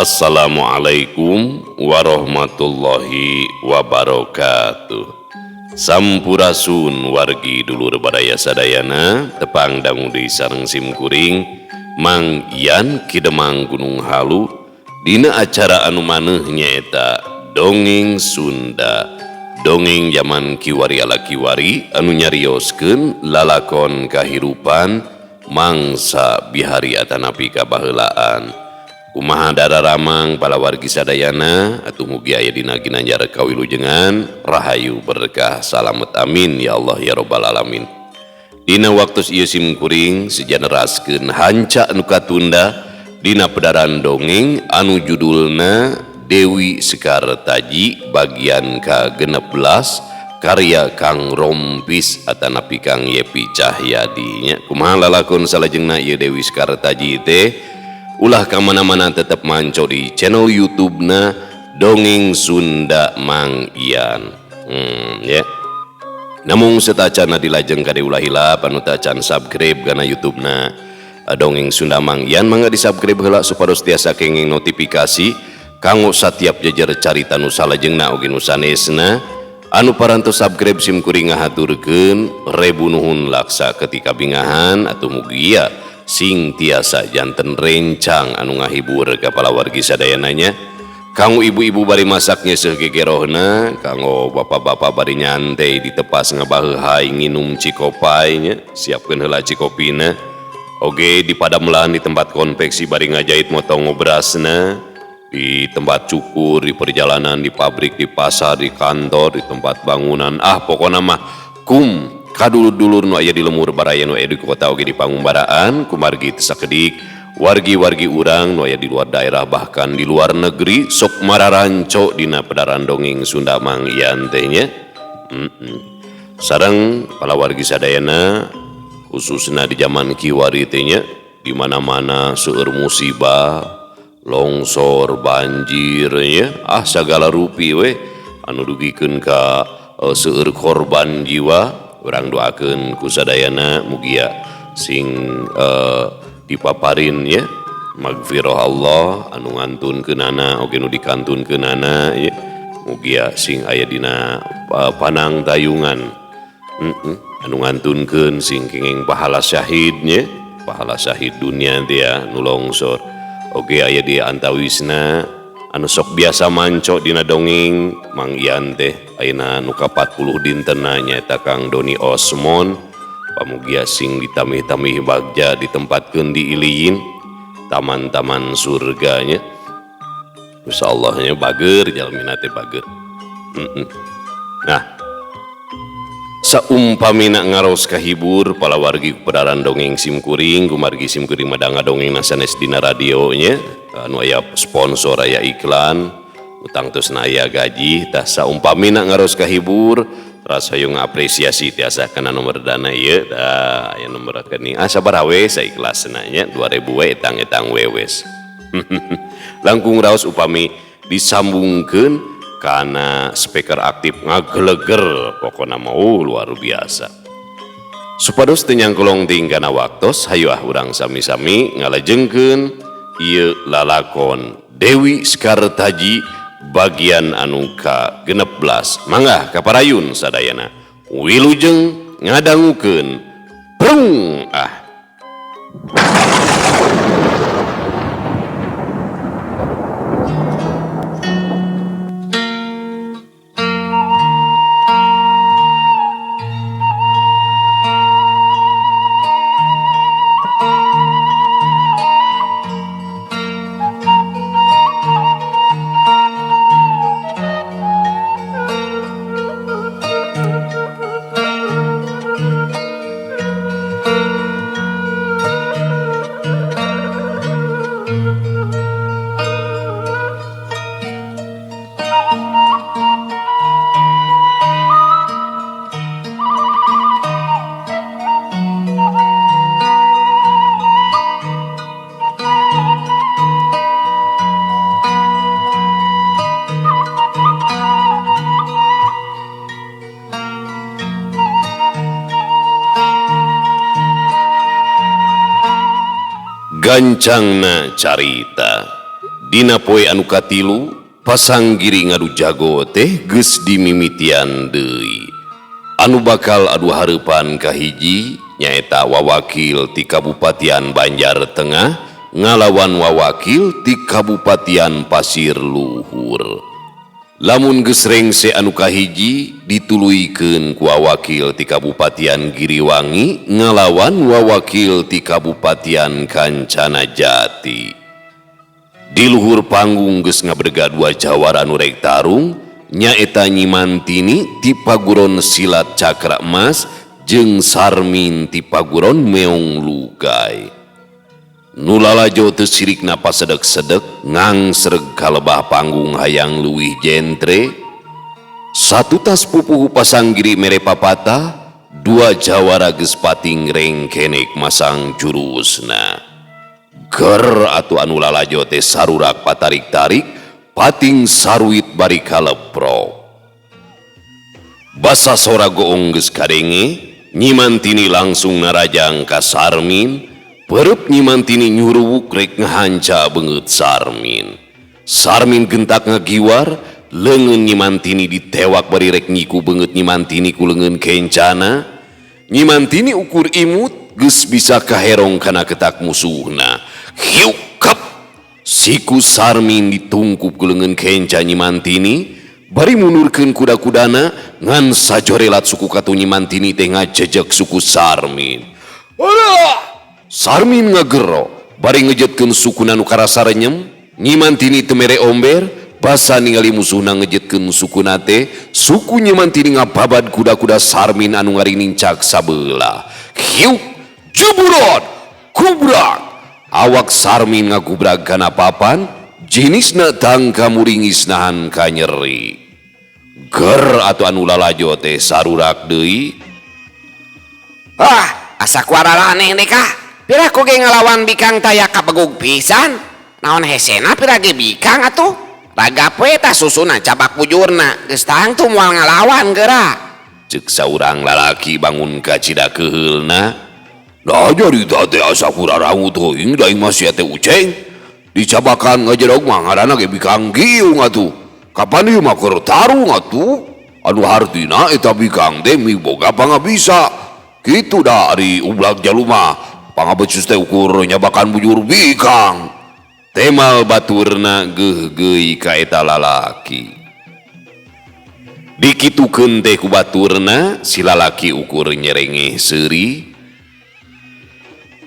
Assalamualaikum warahmatullahi wabarakatuh. Sampurasun wargi dulur baraya sadayana, tepang dangu deui sareng simkuring Mang Yan Kidemang Gunung Halu dina acara anu maneuh nyaeta Dongeng Sunda. Dongeng zaman kiwari ala kiwari anu nyarioskeun lalakon kahirupan mangsa bihari atanapi kabaheulaan. Kumaha dararamang palawargi sadayana atuh mugi aya dina ginanjar kawilujengan rahayu berkah salamet amin ya Allah ya robbal alamin. Dina waktu ieu simkuring sejaneraskeun hanca nu katunda dina pedaran dongeng anu judulna Dewi Sekartaji bagian ka-16 karya Kang Rompis atanapi Kang Yepi Cahyadi nya. Kumaha lalakon salajengna ieu Dewi Sekartaji teh? Ulah kamana-mana tetap manco di channel YouTube-na Dongeng Sunda Mang Ian. Ya. Namun setacana dilajeng kade ulah hilap anu tacan subscribe kana YouTube-na Dongeng Sunda Mang Ian, mangga di-subscribe heula supados tiasa kenging notifikasi kanggo satiap jejer carita nu salajengna oge nu sanesna. Anu parantos subscribe sim kuring ngahaturkeun rebu nuhun laksa ketika bingahan atuh mugia sing tiasa janten rencang anu ngahibur ka palawargi sadayananya. Kanggo ibu-ibu bari masaknya seugegerohna, kanggo bapak-bapak bari nyantai di tepas ngabaheuhai nginum cikopay nya, siapkeun heula cikopina. Oge di padamelan di tempat konveksi bari ngajait motong ngobrasna, di tempat cukur, di perjalanan, di pabrik, di pasar, di kantor, di tempat bangunan. Ah pokona mah kum kadulur-dulur nu aya di lemur baraya nu aya di kota oge di pangumbaraan kumargi teu sakedik wargi-wargi urang nu aya di luar daerah bahkan di luar negeri sok mararanco dina pedaran dongeng Sunda Mang Ian teh nya. Sareng palawargi sadayana khususna di zaman kiwari teh nya, di mana-mana seueur musibah, longsor, banjir nya, ah sagala rupi we anu dugikeun ka seueur korban jiwa. Urang doakeun ku sadayana mugia sing dipaparin ya magfirah Allah anu ngantunkeunana oge nu dikantunkeunana ya mugia sing aya dina panang tayungan, anu ngantunkeun sing kenging pahala syahid nya, pahala syahid dunia teh ya nu longsor oge aya di antawisna anu sok biasa manco dina dongeng Mang Ian teh ayeuna nu ka-40 dintena nyaeta Kang Doni Osmon. Pamugia sing ditamih-tamih bagja ditempatkeun di iliyin taman-taman surganya. Insyaallah nya bager jalmina teh bager. Nah, saumpamina ngaros kahibur palawargi pedaran dongeng simkuring kumargi simkuring madanga dongeng sanes dina radio nya anu aya sponsor aya iklan utang terus aya gaji tah saumpamina ngaros kahibur rasa hoyong apresiasi tiasa kana nomor dana ieu tah aya nomor rekening ah sabaraha we saikhlasna nya 2000 we etang-etang we wes. Langkung raos upami disambungkeun kana speaker aktif ngageleger pokona mah luar biasa. Supados teu nyangkolong teuing kana waktos hayu ah urang sami-sami ngalajengkeun ieu lalakon Dewi Sekartaji bagian anu ka-16. Mangga kaparayun sadayana wilujeng ngadangukeun prung ah. Gancangna carita. Dina poe anu katilu pasanggiri ngadu jago teh geus dimimitian deui. Anu bakal adu hareupan kahiji nyaeta wawakil ti Kabupatian Banjar Tengah ngalawan wawakil ti Kabupatian Pasir Luhur. Lamun geus rengse anu kahiji dituluykeun ku wawakil ti Kabupatian Giriwangi ngalawan wawakil ti Kabupatian Kancana Jati. Di luhur panggung geus ngabrega dua jawara anu rek tarung nyaeta Nyi Mantini ti paguron Silat Cakra Emas jeung Sarmin ti paguron Meong Lugai. Nu lalajo teu sirikna pasedek-sedek ngangsreg ka lebah panggung hayang leuwih jentre. Satutas pupuhu pasanggiri mere papatah, dua jawara geus pating rengkenek masang jurusna. Ger atuh anu lalajo teh sarurak patarik-tarik, pating saruit bari kaleprok. Basa sora goong geus kadenge, Nyi Mantini langsung narajang ka Sarmin, perep Nyi Mantini nyuruwuk rek ngahanca beungeut Sarmin. Sarmin gentak ngagiwar, leungeun Nyi Mantini ditewak bari rek nyiku beungeut Nyi Mantini ku leungeun kencana. Nyi Mantini ukur imut geus bisa kaherong kana ketak musuhna. Hiukap! Siku Sarmin ditungkup ku leungeun kenca Nyi Mantini, bari mundurkeun kuda-kudana ngan sajorelat suku katu Nyi Mantini teh ngajejeg suku Sarmin. Alah! Sarmin ngagero bari ngejetkeun sukuna nu karasa renyem. Nyi Mantini teu mere omber, basa ningali musuhna ngejetkeun sukuna teh, suku Nyi Mantini ngababad kuda-kuda Sarmin anu ngarincak sabelah. Hiuk! Juburot! Kubrak! Awak Sarmin ngagubrag kana papan, jenisna tangka muringis nahan kanyeri. Ger atuh anu lalajo teh sarurak deui. Ah, asa ku araraneh deh kah? Piraku ge ngalawan bikang taya kabegug pisan. Naon hesena pira ge bikang atuh? Ragap we tah susuna cabak bujurna, geus tangtu moal ngalawan geura. Ceuk saurang lalaki bangun ka cida keuheulna. Nah nyarita teh asa ku rarangut teuing da aing mah sia teh uceng. Dicabakan ngajedog mah ngaranna ge bikang giung atuh. Kapan ieu mah keur tarung atuh? Anu hartina eta bikang teh miboga pangabisa. Kitu da ari ublag jaluma pangabecus teh ukur nyabakan bujur bikang. Temal baturna geuhgeuy ka eta lalaki. Dikitukeun teh ku baturna si lalaki ukur nyerengeh seuri.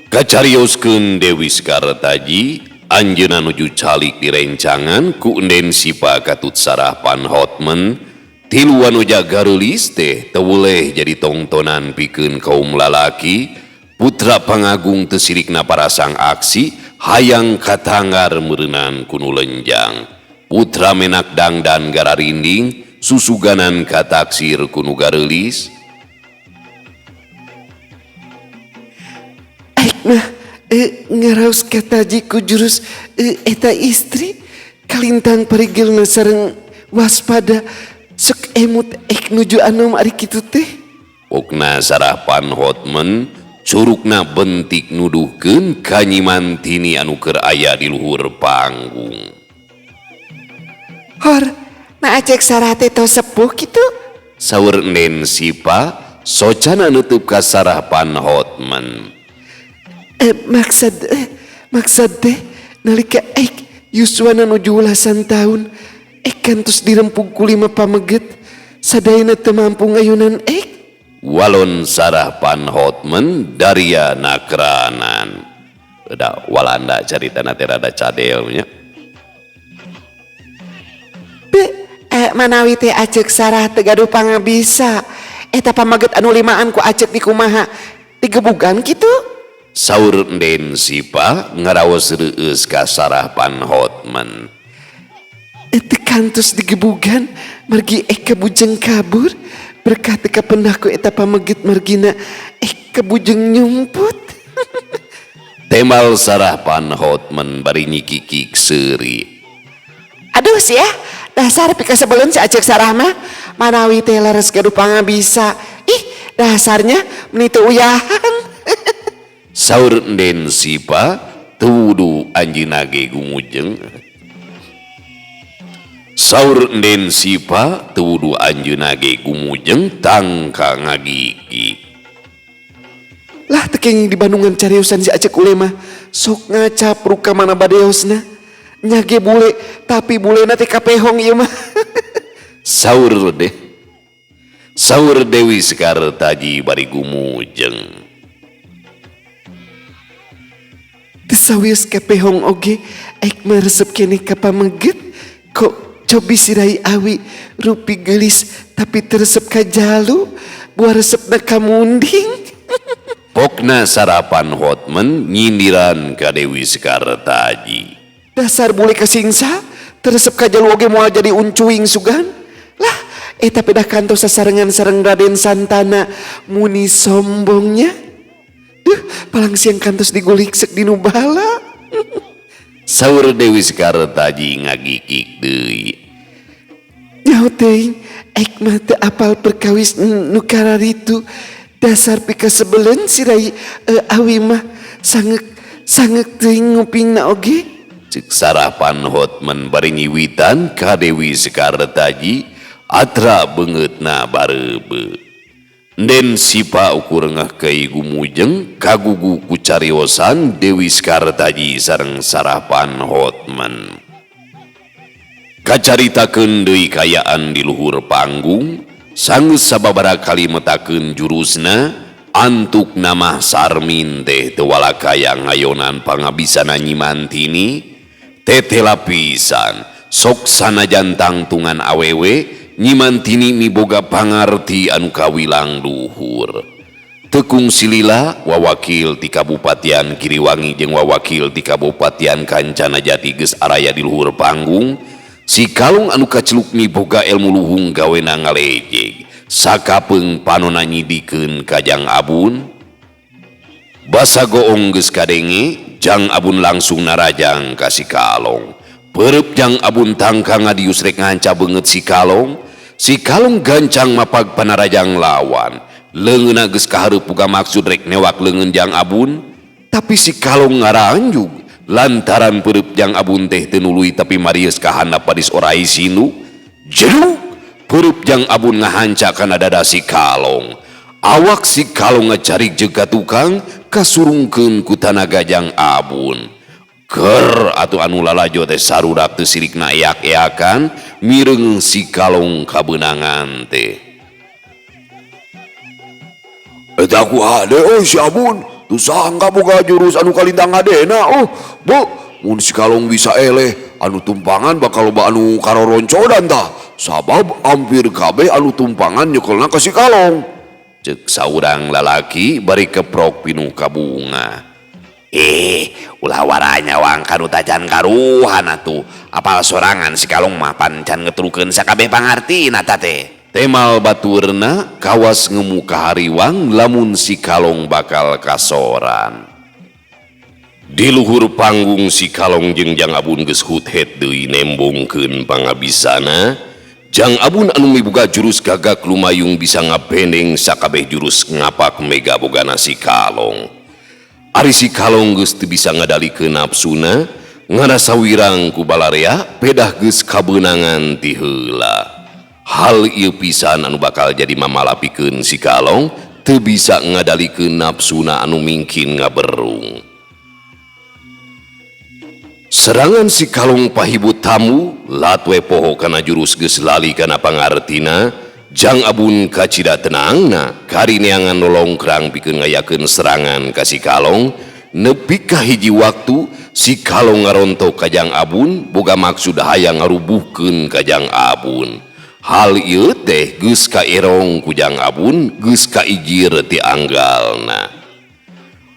Kacarioskeun Dewi Sekartaji anjeunna nuju calik direncangan ku Enden Sipa katut Sarah Van Hotman. Tilu anu jagareulis teh teu weleh jadi tongtonan pikeun kaum lalaki. Putra pangagung teu sirikna parasang aksi hayang katanggar meureunan ku nu lenjang. Putra menak dangdan gararinding susuganan kataksir ku nu gareulis. Aik mah ngaraos kataji ku jurus eta istri kalintang parigilna sareng waspada sok emut ek nuju anom ari kitu teh. Pokna Sarah Van Hotman curugna bentik nuduhkeun ka Nyi Mantini anu keur aya di luhur panggung. Hor, na acek Sarah teh tos sepuh kitu? Saur Enden Sipa socana nutup ka Sarah Van Hotman. Maksad teh nalika ek yuswana nuju welasan tahun ek kantos dirempug ku 5 pameget sadayana teu mampu ngayunan ek. Walon Sarah Van Hotman daria nakranan. Da Walanda caritana teh rada cadel nya. Be, manawi teh acek Sarah teu gaduh pangabisa. Eta pameget anu limaan ku acek dikumaha? Digebugan kitu? Saur Enden Sipa ngaraos reueus ka Sarah Van Hotman. Teu kantos digebugan margi ek kabujeng kabur berkah teu kapendah ku eta pameget margina ek kabujeng nyumput. Temal Sarah Van Hotman bari nyikikik seuri. Aduh sia, dasar pikasebeleun si acek Sarah mah manawi teh leres gaduh pangabisa. Ih, dasarnya meni teu uyahan. Saur Enden Sipa teu wudu anjeunna ge gumujeng. Saur Enden Sipa teu wuduh anjeunna ge gumujeng tangka ngagigig. Lah teu kenging di Bandungan cariosan si Acek Ule mah sok ngacapruk ka mana badeosna. Nya ge bule tapi bulena teh kapehong ieu mah. Saur deh. Saur Dewi Sekartaji bari gumujeng. Teu sawios kapehong oge ek mah resep keneh ka pameget kok cobi sirai awi rupi geulis tapi teu resep ka jalu buah resepna ka munding. Pokna sarapan Hotman nyindiran ka Dewi Sekartaji. Dasar bule kasingsa teu resep ka jalu oge moal jadi uncuing sugan. Lah eta pedah kantos sasarengan sareng Raden Santana muni sombongnya. Duh, palang siang kantos digulik sek dinu bala. Saur Dewi Sekartaji ngagigig deui. Nyaho teuing ek mah teu apal perkawis nu kararitu. Dasar pikasebeleun si Rai awi mah sangek sangek teuing ngupingna oge. Ceuk sarapan Hotman bari nyiwitan ka Dewi Sekartaji atra beungeutna bareubeu. Enden Sipa ukur ngeh kai gumujeng kagugu ku cariosan Dewi Sekartaji sareng sarapan Hotman. Kacaritakeun deui kayaan di luhur panggung, sanggeus sababaraha kali metakeun jurusna, antuk namah Sarmin teh teu walakaya ngayonan pangabisana Nyi Mantini, tetela pisan sok sanajan tangtungan awewe Nyi Mantini miboga pangarti anu kawilang luhur. Tekung silila wawakil ti Kabupatian Giriwangi jeung wawakil ti Kabupatian Kancana Jati geus araya di luhur panggung. Si Kalong anu kaceluk miboga ilmu luhung gawena ngalejeg. Sakapeung panona nyidikeun ka Jang Abun. Basa goong geus kadenge, Jang Abun langsung narajang ka si Kalong. Perep Jang Abun tangka ngadius rek nganca beungeut si Kalong. Si Kalong gancang mapag panarajang lawan. Leungeunna geus kahareup boga maksud rek newak leungeun Jang Abun, tapi si Kalong ngaranjug lantaran perep Jang Abun teh teu nuluy tapi marius ka handap padis orai sinu. Jeruk perep Jang Abun ngahanca kana dada si Kalong. Awak si Kalong ngacarik jeung ka tukang kasurungkeun ku tanaga Jang Abun. Ger atuh anu lalajo teh sarurak teu sirikna eak-eakan mireung si Kalong kabeunangan teh. Eta ku hade euy si Abun, teu sangka boga jurus anu kalintang hadena oh. Bu, mun si Kalong bisa eleh, anu tumpangan bakal loba anu karoroncodan tah. Sabab hampir kabeh anu tumpangan nyekelna ka si Kalong. Ceuk saurang lalaki bari keprok pinuh kabunga. Ulah waranya wang kanu tacan karuhan atuh. Apal sorangan si Kalong mah pan can ngetrukeun sakabeh pangartina ta teh. Temal baturna kawas ngemu kahariwang lamun si Kalong bakal kasoran. Di luhur panggung si Kalong jeung Jang Abun geus huthet deui nembongkeun pangabisana. Jang Abun anu miboga jurus gagak lumayung bisa ngabendeng sakabeh jurus ngapak mega bogana si Kalong. Ari si Kalong geus teu bisa ngadalikeun nafsuna, ngarasa wirang ku balarea pedah geus kabeunangan ti heula. Hal ieu pisan anu bakal jadi mamalapikeun si Kalong teu bisa ngadalikeun nafsuna anu mingkin ngaberung. Serangan si Kalong pahibut tamu, latwe poho kana jurus geus lali kana pangartina. Jang Abun kacida tenangna, karineangan nolongkrang pikeun ngayakeun serangan ka si Kalong. Nepi ka hiji waktu si Kalong ngarontok ka Jang Abun boga maksud hayang ngarubuhkeun ka Jang Abun. Hal ieu teh geus kaerong ku Jang Abun, geus kaijir ti anggalna.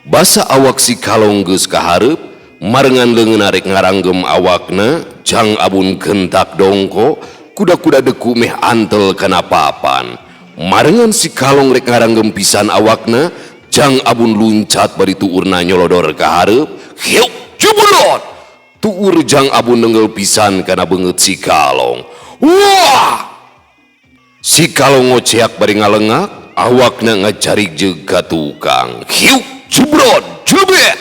Basa awak si Kalong geus kahareup, marengan leungeun rek ngaranggem awakna, Jang Abun gentak dongko, kuda-kuda deku meh antel kana papan. Marengan si Kalong rek ngaranggem pisan awakna, Jang Abun luncat bari tuurna nyolodor ka hareup. Hiup, jebulot! Tuur Jang Abun nenggel pisan kana beungeut si Kalong. Wah! Si Kalong ngoceak bari ngalengak, awakna ngajarik jeung ka tukang. Hiup, jebrot, jebet!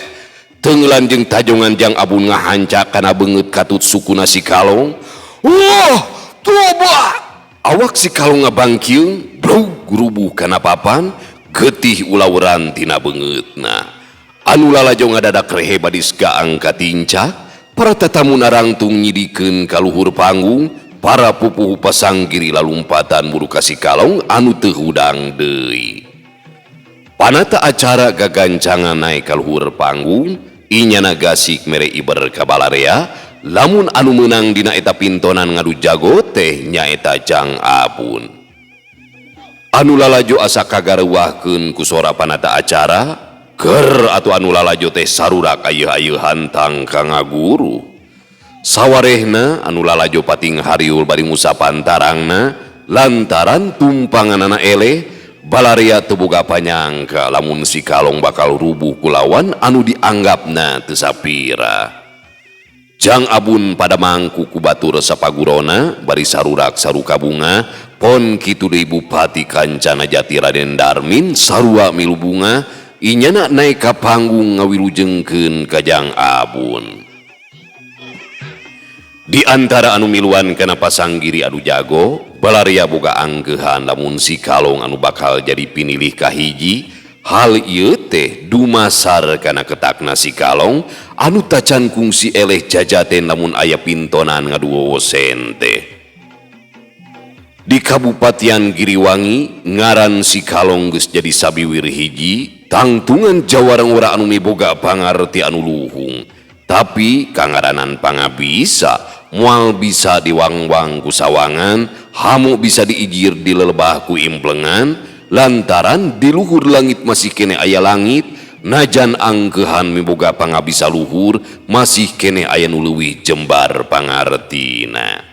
Tenggelan jeung tajongan Jang Abun ngahanca kana beungeut katut sukuna si Kalong. Wah! Toba! Awak si Kalong ngabangkiung, brug rubuh kana papan, getih ulawuran tina beungeutna. Anu lalajo ngadadak rehe badis gaang katincak, para tatamu narangtung nyidikeun ka luhur panggung, para pupuhu pasanggiri lalumpatan buru ka si Kalong anu teu hudang deui. Panata acara gagancangan naek ka luhur panggung, inyana gasik mere iber ka balarea, lamun anu meunang dina eta pintonan ngadu jago teh nyaeta Jang Abun. Anu lalajo asa kagareuwahkeun ku sora panata acara, ger atuh anu lalajo teh sarurak ayeuh-ayeuhan tangka ngaguru. Sawarehna anu lalajo pating hariul bari ngusapan tarangna lantaran tumpanganana eleh, balarea teu boga panyangka lamun si Kalong bakal rubuh kulawan anu dianggapna teu sapira. Jang Abun pada mangku ku batur sapagurona bari sarurak saruka bunga, pon kitu deui Bupati Kancana Jati Raden Darmin sarua milu bunga, inyana naek ka panggung ngawilujengkeun ka Jang Abun. Di antara anu miluan kana pasanggiri adu jago, balarea boga angkeuhan lamun si Kalong anu bakal jadi pinilih kahiji. Hal ieu teh dumasar kana ketakna si Kalong anu tacan kungsi eleh jajaten lamun aya pintonan ngadu wowosen teh. Di Kabupatian Giriwangi ngaran si Kalong geus jadi sabiwir hiji, tangtungan jawarang ora anu miboga pangarti anu luhung. Tapi kangaranan pangabisa moal bisa diwangwang ku sawangan, hamu bisa diijir di lelebah ku implengan, lantaran di luhur langit masih kene aya langit, najan angkeuhan miboga pangabisa luhur masih kene aya nu leuwih jembar pangartina.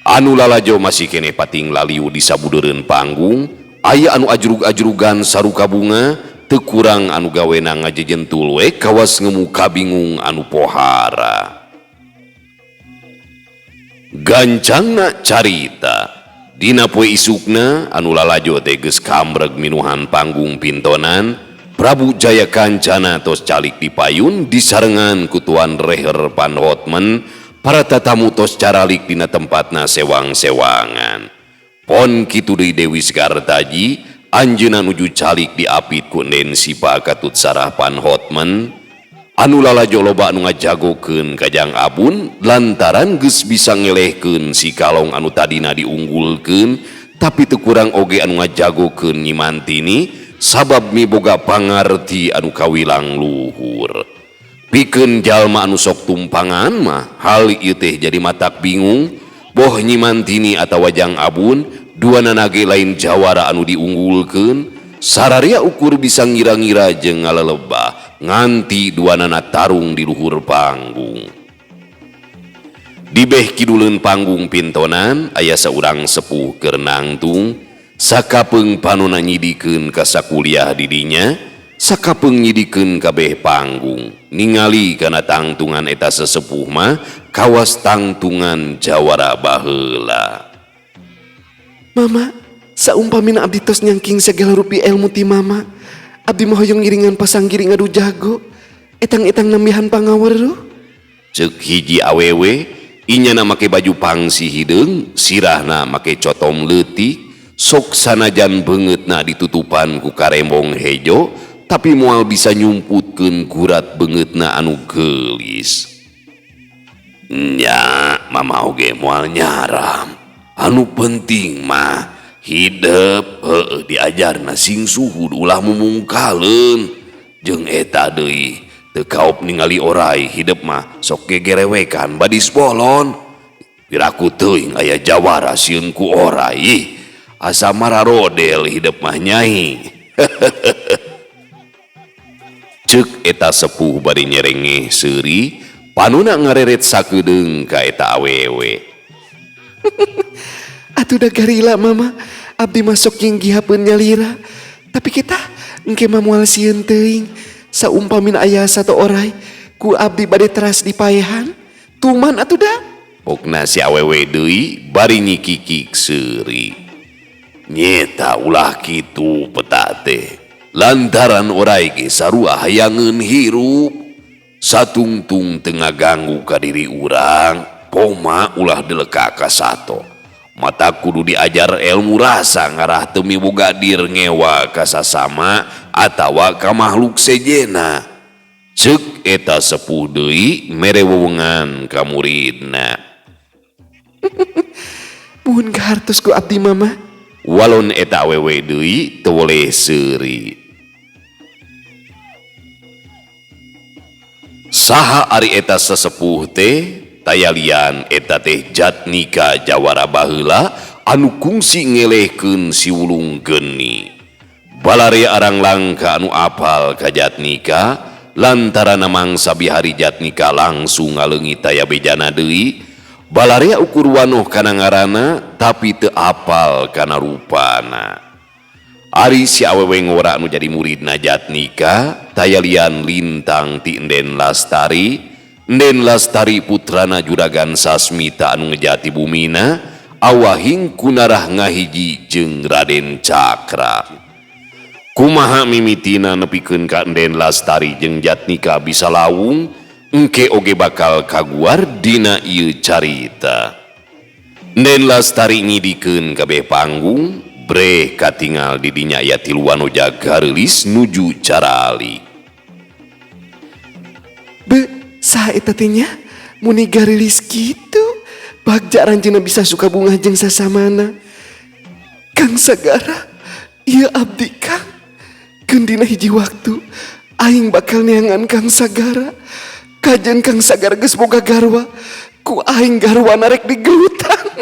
Anu lalajo masih kene pating laliu di sabudeureun panggung, aya anu ajrug-ajrugan saruka bunga, teu kurang anu gawena ngajejentul we kawas ngemu kabingung anu pohara. Gancangna carita dina poe isukna anu lalajo teh geus kamreg minuhan panggung pintonan, Prabu Jaya Kancana tos calik di payun disarengan ku Tuan Reher Van Hotman, para tatamu tos caralik dina tempatna sewang-sewangan. Pon kitu deui Dewi Sekartaji, anjeunna nuju calik diapit ku Nen Sipa katut Sarah Van Hotman. Anu lalajo loba anu ngajagokeun ka Jang Abun lantaran geus bisa ngelehkeun si Kalong anu tadina diunggulkeun, tapi teu kurang oge anu ngajagokeun Nyi Mantini sabab miboga pangarti anu kawilang luhur. Pikeun jalma anu sok tumpangan mah hal ieu teh jadi matak bingung, boh Nyi Mantini atawa Jang Abun duanana ge lain jawara anu diunggulkeun. Sararia ukur bisa ngira-ngira jeung ngalelebah nganti duanana tarung di luhur panggung. Di beh kiduleun panggung pintonan aya saurang sepuh keur nangtung, sakapeung panona nyidikeun ka sakuliah di dinya, sakapeung nyidikeun ka beh panggung. Ningali kana tangtungan eta sesepuh mah kawas tangtungan jawara baheula. Mama, saumpamina abdi tos nyangking segala rupi ilmu ti mama, abdi mah hoyong ngiringan pasanggiri ngadu jago, etang-etang nambihan pangaweruh. Ceuk hiji awewe, inyana make baju pangsi hideung, sirahna make cotom leutik, sok sanajan beungeutna ditutupan ku karembong hejo, tapi moal bisa nyumputkeun gurat beungeutna anu geulis. Nya, mama oge moal nyaram. Anu penting mah hidep heueuh diajarna sing suhud ulah mumungkaleun. Jeung eta deui teu kaop ningali orai hidep mah sok gegerewekan badis bolon. Piraku teuing aya jawara sieun ku orai. Ih, asa mararodel hidep mah nyai. Ceuk eta sepuh bari nyerengeh seuri, panuna ngareret sakedeung ka eta awewe. Atuh da garila mama, abdi masuk nyinggihapeun nyalira. Tapi kita engke mah moal sieun teuing. Saumpamin aya satu orai, ku abdi bade teras dipaehan. Tuman atuh da. Pokna si awewe deui bari nyikikik seuri. Nyeta ulah kitu peta teh. Lantaran orai ge sarua hayangeun hirup. Satungtung teu ngaganggu ka diri urang, poma ulah deleka ka sato. Mata kudu diajar ilmu rasa ngarah teu miboga dir ngewa ka sasama atawa ka makhluk sejena. Ceuk eta sepuh deui mere wewengan ka muridna. Muhun kahartos ku abdi mama. Walon eta awewe deui teu woleh seuri. Saha ari eta sesepuh teh tayalian eta teh Jatnika jawara baheula anu kungsi ngelehkeun si wulung geni. Balare arang langka anu apal ka Jatnika lantaran mangsa bihari Jatnika langsung ngaleungit taya bejana deui. Balarea ukur wanoh kana ngaranna tapi teu apal kana rupana. Ari si awewe ngora anu jadi muridna Jatnika tayalian lintang ti Enden Lastari. Enden Lastari putrana Juragan Sasmita anu ngejati bumina awahing kunarah ngahiji jeung Raden Cakra. Kumaha mimitina nepikeun ka Enden Lastari jeung Jatnika bisa lawung engke oge bakal kaguar dina ieu carita. Enden Lastari nyidikeun kabeh panggung breh katingal di dinya aya tiluan oja gareulis nuju carali. Be, saha eta teh nya? Muni gareulis kitu. Bagja ranjeunna bisa suka bunga jeung sasamana. Kang Sagara, ieu abdi Kang. Keun dina hiji waktu aing bakal neangan Kang Sagara. Kajen Kang Sagara geus boga garwa, ku aing garwana rek digelutan.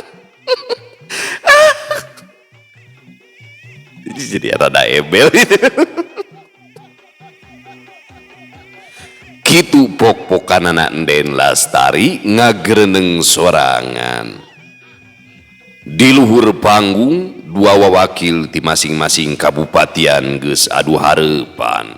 Jadi rada ebel. Kitu pok-pokanana Enden Lastari ngagereneng sorangan. Di luhur panggung dua wawakil ti masing-masing kabupatian geus adu hareupan.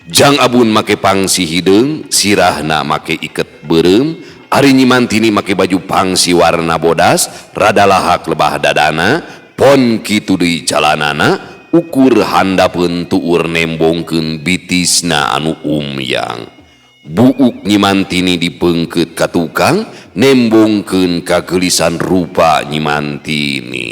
Jang Abun make pangsi hideung, sirahna make iket beureum, ari Nyi Mantini make baju pangsi warna bodas, rada lahak lebah dadana, pon kitu deui calanana, ukur handapeun tuur nembongkeun bitisna anu umyang. Buuk Nyi Mantini dipeungkeut ka tukang, nembongkeun kageulisan rupa Nyi Mantini.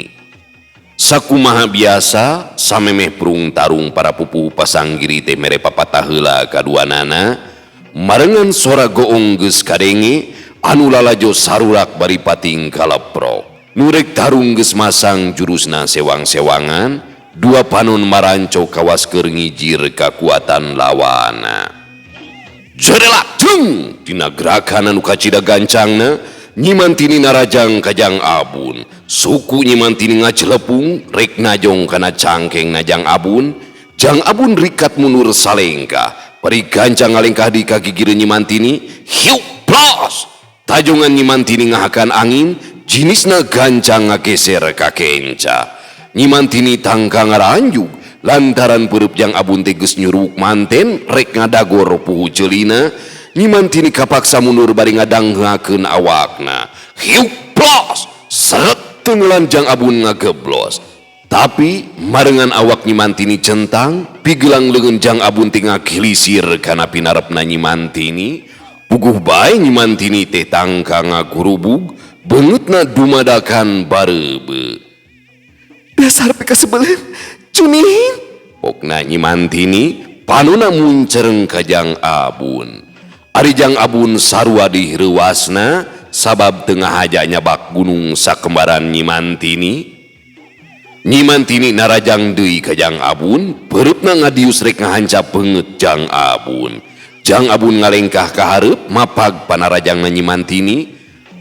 Sakumaha biasa, samemeh prung tarung para pupuh pasanggiri teh mere papatah heula kaduanana, marengan sora goong geus kadenge, anu lalajo sarurak bari pating kaleprok. Nu rek tarung geus masang jurusna sewang-sewangan, dua panon maranco kawas keur ngijir kakuatan lawana. Jerelak jeng dina gerakan anu kacida gancangna, Nyi Mantini narajang ka Jang Abun. Suku Nyi Mantini ngajelepung rek najong kana cangkeng na Jang Abun. Jang Abun rikat mundur salengkah, bari gancang ngalengkah di kagigir Nyi Mantini. Hiuk plos tajongan Nyi Mantini ngahakan angin, jinisna gancang ngageser ka kenca. Nyi Mantini tangka ngaranjug lantaran peureub Jang Abun teh geus nyuruk manten rek ngadagor puhu ceulina. Nyi Mantini kapaksa mundur bari ngadanghakeun awakna. Hiuk plos seret tenggelan Jang Abun ngageblos. Tapi marengan awak Nyi Mantini centang, pigelang leungeun Jang Abun teh ngagilisir kana pinarepna Nyi Mantini. Puguh bae Nyi Mantini teh tangka ngagurubug, beungeutna dumadakan bareube. Dasar pikasebeleun, cunin. Pokna Nyi Mantini panona muncereng ka Jang Abun. Ari Jang Abun sarua dihreuwasna sabab teu ngahaja nyabak gunung sakembaran Nyi Mantini. Nyi Mantini narajang deui ka Jang Abun, peureupna ngadius rek ngahancap beungeut Jang Abun. Jang Abun ngalengkah ka hareup mapag panarajangna Nyi Mantini.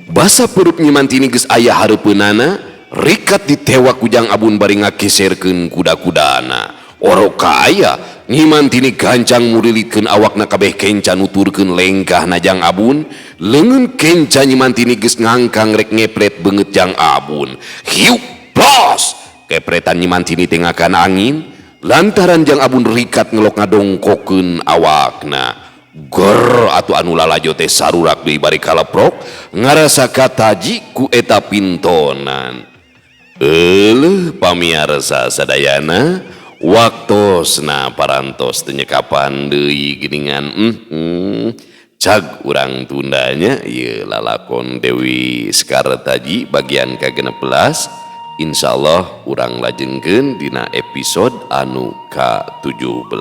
Basa peurup Nyi Mantini geus aya hareupeunana, rikat ditewak ku Jang Abun bari ngageserkeun kuda-kudana. Orok aya Nyi Mantini gancang murilitkeun awakna kabeh kenca nuturkeun lengkahna Jang Abun. Leungeun kenca Nyi Mantini geus ngangkang rek ngepret beungeut Jang Abun. Hiuk plos kepretan Nyi Mantini teh ngakan angin lantaran Jang Abun rikat ngelok ngadongkokeun awakna. Ger atuh anu lalajo teh sarurak deui bari kaleprok ngarasa kataji ku eta pintonan. Euleuh pamiarsa sadayana, waktosna parantos teu nyekapan deui geuningan. Cag urang tundanya ieu lalakon Dewi Sekartaji bagian ka-16. Insyaallah urang lajengkeun dina episode anu ka-17.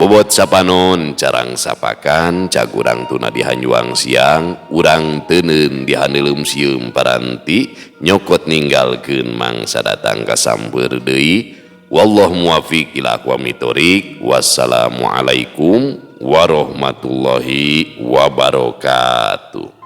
Bobot sapanon carang sapakan cagurang tuna di hanjuang siang urang teuneun di haneuleum sieum paranti nyokot ninggalkeun mangsa datang kasamper deui. Wallahu muwafiq ila aqwamit thoriq. Wassalamualaikum warahmatullahi wabarakatuh.